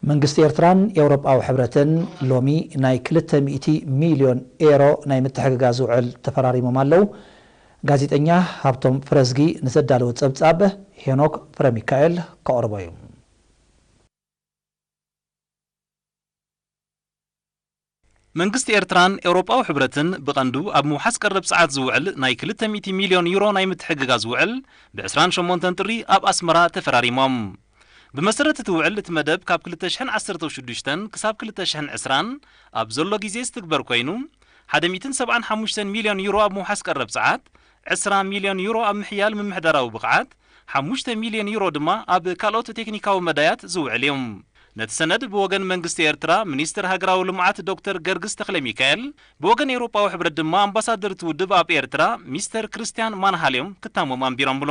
መንግስቲ ኤርትራን ኤውሮጳዊ ሕብረትን ሎሚ ናይ ክልተ ሚእቲ ሚልዮን ኤሮ ናይ ምትሕግጋዝ ውዕል ተፈራሪሞም ኣለዉ። ጋዜጠኛ ሃብቶም ፍረዝጊ ንዘዳለወ ጸብጻብ ሄኖክ ፍረሚካኤል ከቕርቦ እዩ። መንግስቲ ኤርትራን ኤውሮጳዊ ሕብረትን ብቐንዱ ኣብ ምውሓስ ቀረብ ጸዓት ዝውዕል ናይ ክልተ ሚእቲ ሚልዮን ዩሮ ናይ ምትሕግጋዝ ውዕል ብ ዕስራን ሸሞንተን ጥሪ ኣብ ኣስመራ ተፈራሪሞም። ብመሰረት እቲ ውዕል እቲ መደብ ካብ ክልተ ሽሕን ዓሰርተ ሽዱሽተን ክሳብ ክልተ ሽሕን ዕስራን ኣብ ዘሎ ግዜ ዝትግበር ኮይኑ፣ ሓደ ሚእትን ሰብዓን ሓሙሽተን ሚልዮን ዩሮ ኣብ ምውሓስ ቀረብ ጸዓት፣ ዕስራ ሚልዮን ዩሮ ኣብ ምሕያል ምምሕዳራዊ ብቕዓት፣ ሓሙሽተ ሚልዮን ዩሮ ድማ ኣብ ካልኦት ቴክኒካዊ መዳያት ዝውዕል እዩ። ነቲ ሰነድ ብወገን መንግስቲ ኤርትራ ሚኒስትር ሃገራዊ ልምዓት ዶክተር ገርግስ ተኽለሚካኤል፣ ብወገን ኤውሮጳዊ ሕብረት ድማ ኣምባሳደር እቲ ውድብ ኣብ ኤርትራ ሚስተር ክርስትያን ማንሃል እዮም ክታሞም ኣንቢሮምሉ።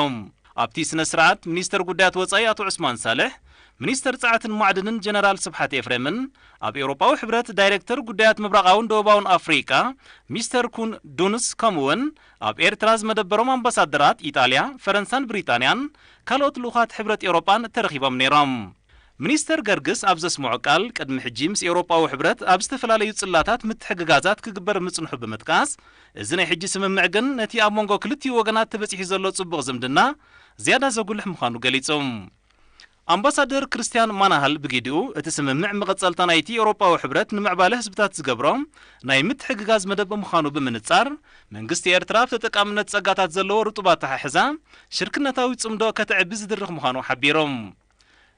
ኣብቲ ስነ ስርዓት ሚኒስተር ጉዳያት ወጻኢ ኣቶ ዑስማን ሳልሕ፣ ሚኒስተር ጸዓትን ማዕድንን ጀነራል ስብሓት ኤፍሬምን፣ ኣብ ኤውሮጳዊ ሕብረት ዳይሬክተር ጉዳያት ምብራቓውን ደቡባውን ኣፍሪቃ ሚስተር ኩን ዱንስ፣ ከምኡ'ውን ኣብ ኤርትራ ዝመደበሮም ኣምባሳደራት ኢጣልያ፣ ፈረንሳን ብሪጣንያን ካልኦት ልኡኻት ሕብረት ኤውሮጳን ተረኺቦም ነይሮም። ሚኒስተር ገርግስ ኣብ ዘስምዖ ቃል፣ ቅድሚ ሕጂ ምስ ኤውሮጳዊ ሕብረት ኣብ ዝተፈላለዩ ጽላታት ምትሕግጋዛት ክግበር ምጽንሑ ብምጥቃስ፣ እዚ ናይ ሕጂ ስምምዕ ግን ነቲ ኣብ መንጎ ክልቲኡ ወገናት ተበጺሑ ዘሎ ጽቡቕ ዝምድና ዝያዳ ዘጉልሕ ምዃኑ ገሊጹ። ኣምባሳደር ክርስትያን ማናሃል ብጊዲኡ፣ እቲ ስምምዕ መቐጸልታ ናይቲ ኤውሮጳዊ ሕብረት ንምዕባለ ህዝብታት ዝገብሮ ናይ ምትሕግጋዝ መደብ ምዃኑ ብምንጻር፣ መንግስቲ ኤርትራ ኣብ ተጠቃምነት ጸጋታት ዘለዎ ርጡብ ኣተሓሕዛ ሽርክነታዊ ጽምዶ ከተዕቢ ዝድርኽ ምዃኑ ሓቢሩ።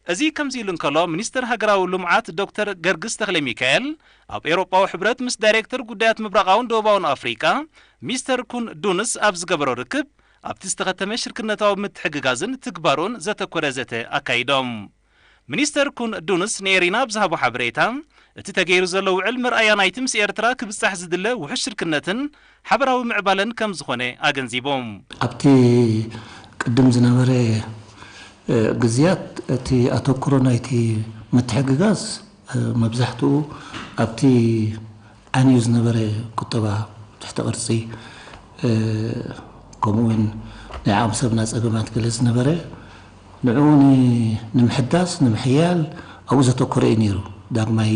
እዚ ከምዚ ኢሉ እንከሎ፣ ሚኒስተር ሃገራዊ ልምዓት ዶክተር ገርግስ ተኽለሚካኤል፣ ኣብ ኤውሮጳዊ ሕብረት ምስ ዳይሬክተር ጉዳያት ምብራቓውን ደቡባውን ኣፍሪቃ ሚስተር ኩን ዱንስ ኣብ ዝገበሮ ርክብ፣ ኣብቲ ዝተኸተመ ሽርክነታዊ ምትሕግጋዝን ትግባሩን ዘተኮረ ዘተ ኣካይዶም። ሚኒስተር ኩን ዱንስ ንኤሪና ኣብ ዝሃቦ ሓበሬታ፣ እቲ ተገይሩ ዘሎ ውዕል መርኣያ ናይቲ ምስ ኤርትራ ክብጻሕ ዝድለ ውሑስ ሽርክነትን ሓበራዊ ምዕባለን ከም ዝኾነ ኣገንዚቦም። ኣብቲ ቅድም ዝነበረ፣ እ፣ ግዝያት እቲ ኣተኩሮ ናይቲ ምትሕግጋዝ፣ እ፣ መብዛሕትኡ ኣብቲ ዓንዩ ዝነበረ ቁጠባ ትሕተ ቅርጺ፣ እ፣ ከምኡውን ናይ ዓቕሚ ሰብና ጸገማት ገለ ዝነበረ፣ ንዕኡ ን-፣ ንምሕዳስ፣ ንምሕያል ኣብኡ ዘተኮረ እዩ ነይሩ። ዳግማይ፣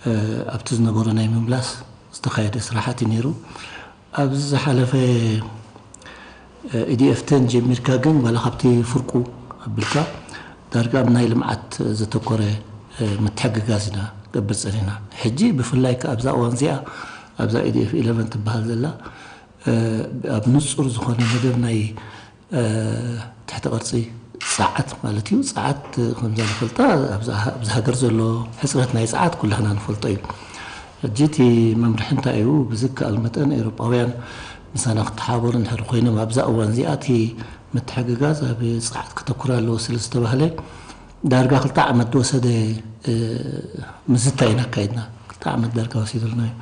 እ፣ ኣብቲ ዝነበሮ ናይ ምምላስ ዝተኻየደ ስራሓት እዩ ነይሩ። ኣብዚ ዝሓለፈ፣ እ፣ ኢዲኤፍ ቴን ጀሚርካ ግን ዋላ ካብቲ ፍርቁ ኣቢልካ ዳርጋ ኣብ ናይ ልምዓት ዘተኮረ፣ እ፣ ምትሕግጋዝ ኢና ገብር ጸኒሕና። ሕጂ ብፍላይ ከኣ ኣብዛ እዋን እዚኣ ኣብዛ ኢዲኤፍ ኢለቨን ትበሃል ዘላ፣ እ፣ ኣብ ንጹር ዝኾነ መደብ ናይ፣ እ፣ ትሕተ ቅርጺ ጸዓት ማለት እዩ። ጸዓት ከምዛ ንፈልጣ ኣብዛ፣ ኣብዚ ሃገር ዘሎ ሕጽረት ናይ ጸዓት ኩላህና ንፈልጦ እዩ። ሕጂ እቲ መምርሒ እንታይ እዩ? ብዝከኣል መጠን ኤውሮጳውያን ምሳና ክተሓባበሩ እንድሕር ኮይኖም ኣብዛ እዋን እዚኣ እቲ ምትሕግጋዝ ኣብ ጸዓት ከተኩር ኣለዎ ስለ ዝተባህለ ዳርጋ ክልተ ዓመት ዝወሰደ፣ እ፣ ምዝታይ ኢና ኣካይድና። ክልተ ዓመት ዳርጋ ወሲዱልና እዩ።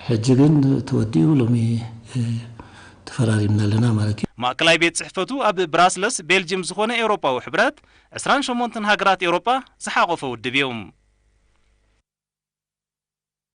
ሕጂ ግን ተወዲኡ ሎሚ፣ እ፣ ተፈራሪምና ኣለና ማለት እዩ። ማእከላይ ቤት ጽሕፈቱ ኣብ ብራስለስ ቤልጅየም ዝኾነ ኤውሮጳዊ ሕብረት ዕስራን ሸሞንተን ሃገራት ኤውሮጳ ዝሓቖፈ ውድብ እዩ።